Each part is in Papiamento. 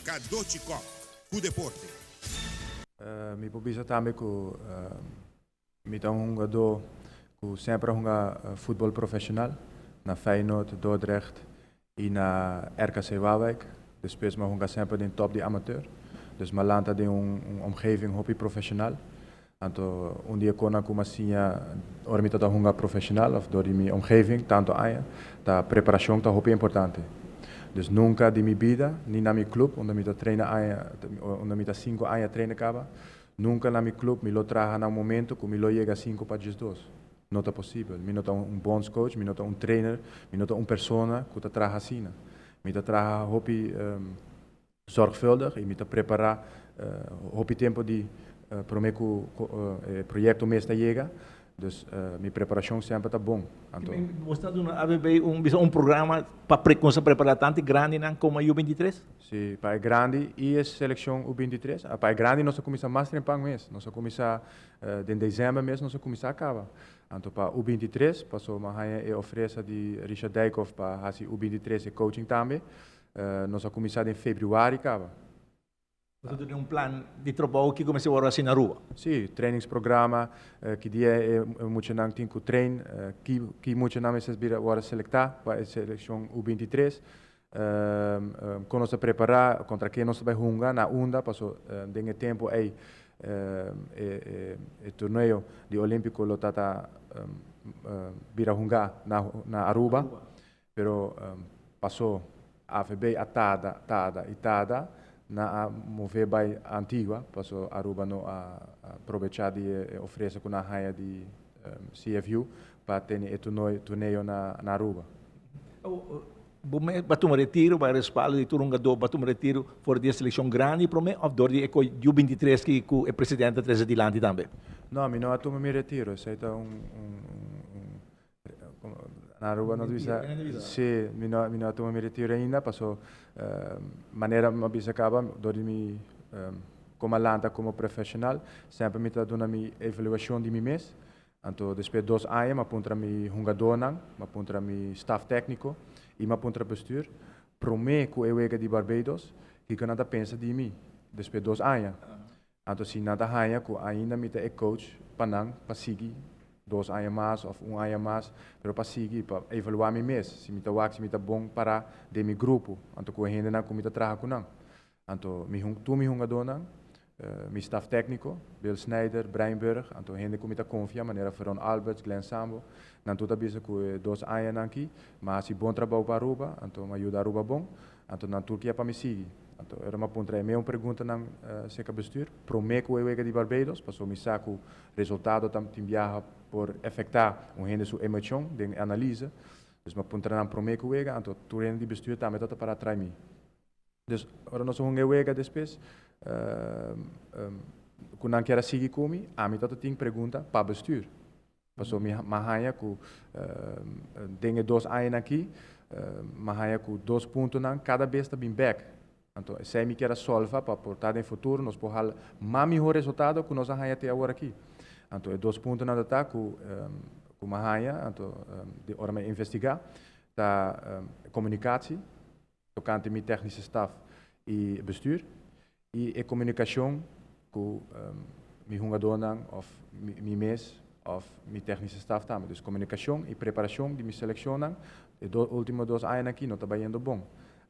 Cadochi Kock, cu deporte. Mi por bisa tambe cu mi ta un hungador cu semper a hunga futbol profesional na Feyenoord, Dordrecht y na RKC Waalwijk. Despues mi a hunga semper den top di amateur. Dus mi a lanta den un omgeving hopi profesional. Anto un di e cosnan cu mi a siña ora mi tabata hunga profesional of door di mi omgeving tanto aña ta preparacion ta hopi importante. Dus nunca di mi bida ni na mi club unda mi ta traina aña, unda mi ta 5 aña traina caba, nunca na mi club mi lo traha na un momento cu mi lo yega 11:55. No ta posibel. Mi no ta un bondscoach, mi no ta un trainer, mi no ta un persona cu ta traha asina. Mi ta traha hopi zorgvuldig y mi ta prepara hopi tempo di prome cu proyecto mes ta yega. Dus mi preparacion semper ta bon. Anto, Bo ta duna AVB un programa pa prepara tanto grandenan como U23? Si, pa grandi y e seleccion U23. Ah, pa grandi nos a cuminsa mas trempan mes. Nos a cuminsa den december mes, nos a cuminsa caba. Anto pa U23, paso m'a haya e oferta di Richard Dijkhoff pa hasi U23 e coaching tambe. Nos a cuminsa den februari caba. Bo tin un plan di trabou cu cuminsa awor asina na Aruba? Si, trainingsprogramma, ki dia e muchanan tin cu train, ki muchanan mester bira awor selecta pa e seleccion U23. Con nos ta prepara, contra ken nos ta bay hunga, na unda, paso den e tempo ey e torneo di Olimpico lo tata bira hunga na Aruba, pero paso AVB a tarda, tarda y tarda na a move bay Antigua, paso Aruba no a aprovecha di e oferta cu nan a haya di CFU pa tene e torneo na Aruba. Bo tuma retiro, bay respaldo di tur hungador, bo tuma retiro for di seleccion grandi prome of door di U23 cu e presidente a trece dilanti tambe? No, mi no a tuma mi retiro. Esey ta un na Aruba no bisa, si, mi no a tuma mi retiro ainda, paso manera mi bisa caba, door di mi como lanta como profesional, semper mi ta duna mi evaluacion di mi mes. Anto despues 2 aña, m'a puntra mi hungadornan, m'a puntra mi staff tecnico y m'a puntra bestuur, prome cu e wega di Barbados, kico nan ta pensa di mi despues 2 aña. Anto si nan ta haya cu ainda mi ta e coach pa nan, pa sigui 2 aña mas of un aña mas, pero pa sigui, pa evalua mi mes, si mi ta wak, si mi ta bon para den mi grupo, anto cu hendenan cu mi ta traha cu nan. Anto tur mi hungadornan, mi staff tecnico, Bill Snyder, Brian Berg, anto hende cu mi ta confia, manera Veron Alberts, Glenn Sambo, nan tur ta bisa cu 2 aña aki, m'a hasi bon trabou pa Aruba, anto m'a yuda Aruba bon, anto nan tur kier pa mi sigui. Anto ora m'a puntra e mesmo pregunta nan cerca bestuur, prome cu e wega di Barbados, paso mi sa cu resultado tam tin biaha por afecta un hende su emocion den analise. Dus m'a puntra nan prome cu wega, anto tur hende di bestuur tambe ta para tras mi. Dus ora nos hunga wega despues, cu nan kier sigui cu mi, ami ta tin pregunta pa bestuur. Paso mi m'a haya cu den e 2 aña aki, m'a haya cu dos puntonan cada bes ta bin back. Anto, esey mi kier solve pa por ta den futuro, nos por hala mas miho resultado cu nos a haya te awor aki. Anto, e dos puntonan ta cu m'a haya, anto, di ora mi investiga, ta comunicatie, tocante mi technische staf y bestuur, y e comunicacion cu mi hungadornan of mi mes of mi technische staf tambe. Dus comunicacion y preparacion di mi seleccionnan, e ultimo 2 aña aki no ta bayendo bon.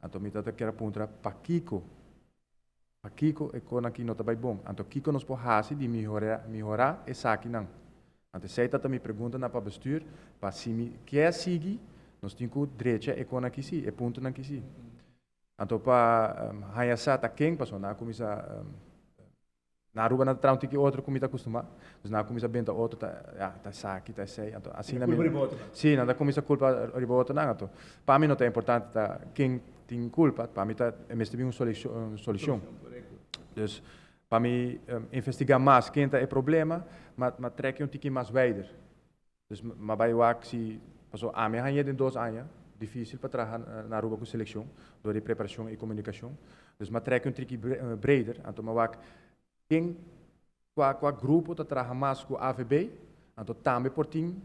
Anto mi ta kier puntra pakico. Pakico e cos aki no ta bay bon. Anto kico nos por hasi di mehora mehora esakinan. Anto esey ta mi pregunta na pa bestuur, pa si mi kier sigui, nos tin cu drecha e cos aki si, e puntonan aki si. Anto pa haya sa ta ken paso nan a cuminsa na Aruba nan ta traha un tiki otro cu mi ta acostuma. Dus nan a cuminsa benta otro ta ya ta esaki ta esey, anto asina mi Culpa riba otro. Si, nan ta cuminsa culpa riba otro nan. Anto pa mi no ta importante ta ken tin culpa, pa mi ta e mester bin un solucion. Dus pa mi investiga mas ken ta e problema, m'a trek un tiki mas wijder. Dus m'a bay wak si paso ami a haya den 2 aña dificil pa traha na Aruba cu seleccion, door di preparacion y comunicacion. Dus m'a trek un tiki breder, anto m'a wak ken cua grupo ta traha mas cu AVB, anto tambe por tin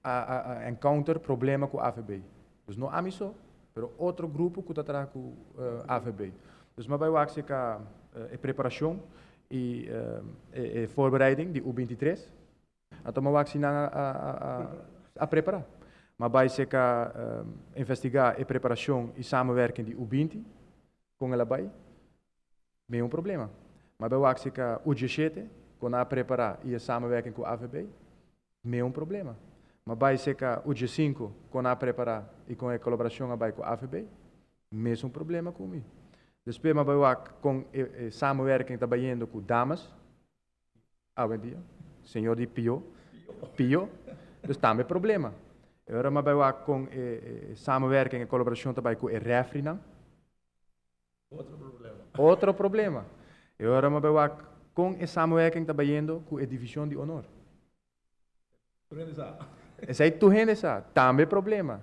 a encounter problema cu AVB. Dus no ami so, pero otro grupo cu ta traha cu AVB. Dus m'a bai wak serka e preparashon i e voorbereiding di U23. Anto m'a wak si nan a prepará. M'a bai serka investigá e preparashon i samenwerking di U20, kon el a bai. Meun problema. M'a bai wak serka U17, kon nan a prepará i e samenwerking ku AVB. Meun problema. M'a bai serka U15, kon nan a prepará i kon e kolaborashon a bai ku AVB. Mesun problema ku mi. Despues m'a bai wak kon e samenwerking ta bayendo ku dames. Awendia, señor di pio, pio, dus tambe problema. E ora m'a bai wak kon e samenwerking, e kolaborashon ta bai ku e refrinan. Otro problema. Otro problema. E ora m'a bai wak kon e samenwerking ta bayendo ku e divishon di honor. Tur hende sa. Esei tur hende sa. Tambe problema.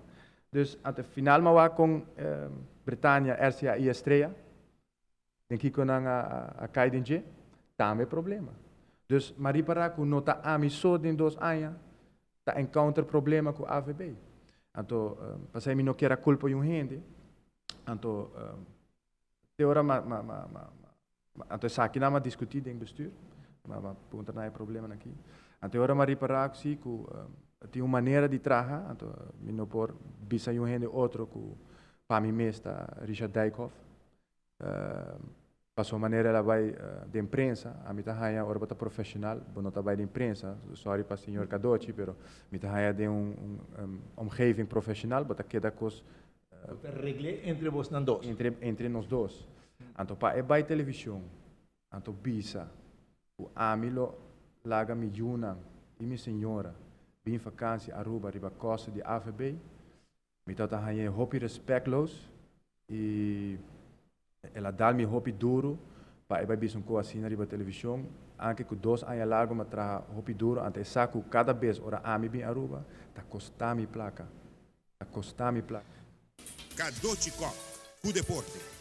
Dus ante final m'a wak kon Britania, RCA i Estrella, den kiko nan a kai den dje, tambe problema. Dus m'a ripará ku no ta ami so den dos aña ta encounter problema ku AVB. Anto pasei mi no kier a kulpa un hende. Anto te ora m'a m'a m'a m'a anto esakinan m'a diskutí den bestuur, m'a m'a puntra nan e problemanan aki. Anto e ora m'a ripará si ku tin un manera di traha, anto mi no por bisa un hende otro ku pa mi mes ta Richard Dijkhoff. Pasobra manera el a bai den prensa, ami ta haña ora bo ta profesional, bo no ta bai den prensa, sorry pa señor Cadochi, pero mi ta haña den un omgeving profesional bo ta keda kos. Bo ta regl'é entre bosnan dos. Entre nos dos. Anto pa e bai television, anto bisa ku ami lo laga mi yunan i mi señora bin vakansi Aruba riba kosto di AVB, Mi tabata hañ'é hopi respectloos i el a dal mi hopi duru pa e bai bisa un kos asina riba televishon. Anke ku dos aña largu mi a traha hopi duru, ante e sa ku kada bes ora ami bin Aruba ta kosta mi plaka, ta kosta mi plaka. Cadochi Kock, cu deporte.